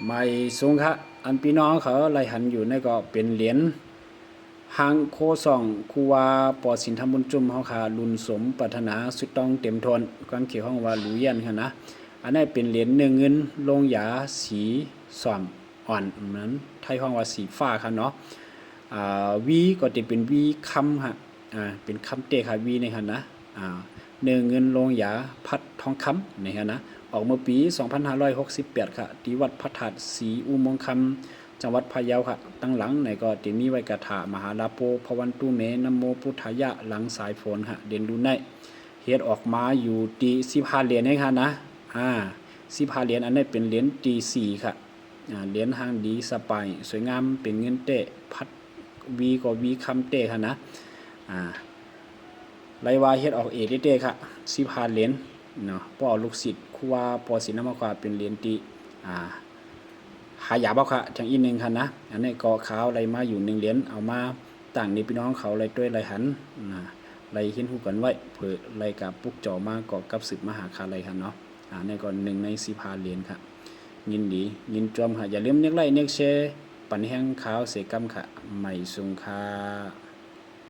ໄໝສູງຄະ ອັນພີ່ນ້ອງເຂົາໄດ້ຫັນຢູ່ນີ້ກໍເປັນຫຼຽນ ຮ່າງໂຄສອງຄູວາ ປໍ ສິນທຳບຸນຈຸ້ມເຮົາຄະ ລຸນສົມປາດຖະໜາ ສຸດຕ້ອງເຕັມຖ້ວນ ກວາງເຂດຮ້ອງວ່າຫຼູຢຽນຫັ້ນນະ. ອັນນີ້ເປັນຫຼຽນເນື້ອເງິນໂລງຢາສີສ້ອມອ່ອນ ມັນໄທຮ້ອງວ່າສີຟ້າຄະເນາະ. ອາ ຫວີກໍຈະເປັນຫວີຄຳຮະ ອາ ເປັນຄຳແທ້ຄະ ຫວີນີ້ຫັ້ນນະ ອາ ເນື້ອເງິນໂລງຢາພັດທອງຄຳນີ້ຫັ້ນນະ. ອອກເມື່ອປີສອງພັນຫ້າຮ້ອຍຫົກສິບແປດຄະ ທີ່ວັດພະທາດສີອຸໂມງຄຳ ຈັງຫວັດພະເຍົາຄະ. ທາງຫຼັງນີ້ກໍຈະມີໄວ້ກາຖາມະຫາລາໂພ ພະວັນຕຸເມ ນະໂມພຸດທາຍະ ຫຼັງສາຍຝົນຄະ ເດັ່ນດູໄນ. ເຮັດອອກມາຢູ່ທີ່ສິບຫ້າຫຼຽນເອງຫັ້ນນະ ອາ ສິບຫ້າຫຼຽນ. ອັນນີ້ເປັນຫຼຽນທີສີ່ຄະ ອາ ຫຼຽນຮ່າງດີ ສະປາຍສວຍງາມ ເປັນເງິນແທ້ ພັດຫວີກໍຫວີຄຳແທ້ຫັ້ນນະ ອາ ໄດ້ວ່າເຮັດອອກເອງແທ້ໆຄະ ສິບຫ້າຫຼຽນເນາະ. ເພາະລູກສິດຄູວາ ປໍ ສິນທຳມາຄວາ ເປັນຫຼຽນທີ່ ອາ ຫາຍາກເອົາຄະ ຢ່າງອີກໜຶ່ງຫັ້ນນະ. ອັນນີ້ກໍຂາວໄດ້ມາຢູ່ໜຶ່ງຫຼຽນ ເອົາມາຕັ້ງໃຫ້ພີ່ນ້ອງເຂົາໄດ້ຕົວະໄດ້ຫັນນະ ໄດ້ຮຽນຮູ້ກັນໄວ້ ເພື່ອໄດ້ກະປຸກຈອມາກໍກັບສືບມາຫາຄາໄດ້ຫັ້ນເນາະ. ອາ ນີ້ກໍໜຶ່ງໃນສິບຫ້າຫຼຽນຄະ. ຍິນດີຍິນຈອມຄະ ຢ່າລືມເນັກໄລ້ເນັກແຊ ປັນແຮງຂາວເສກຳຄະ. ໄໝສູງຄະ.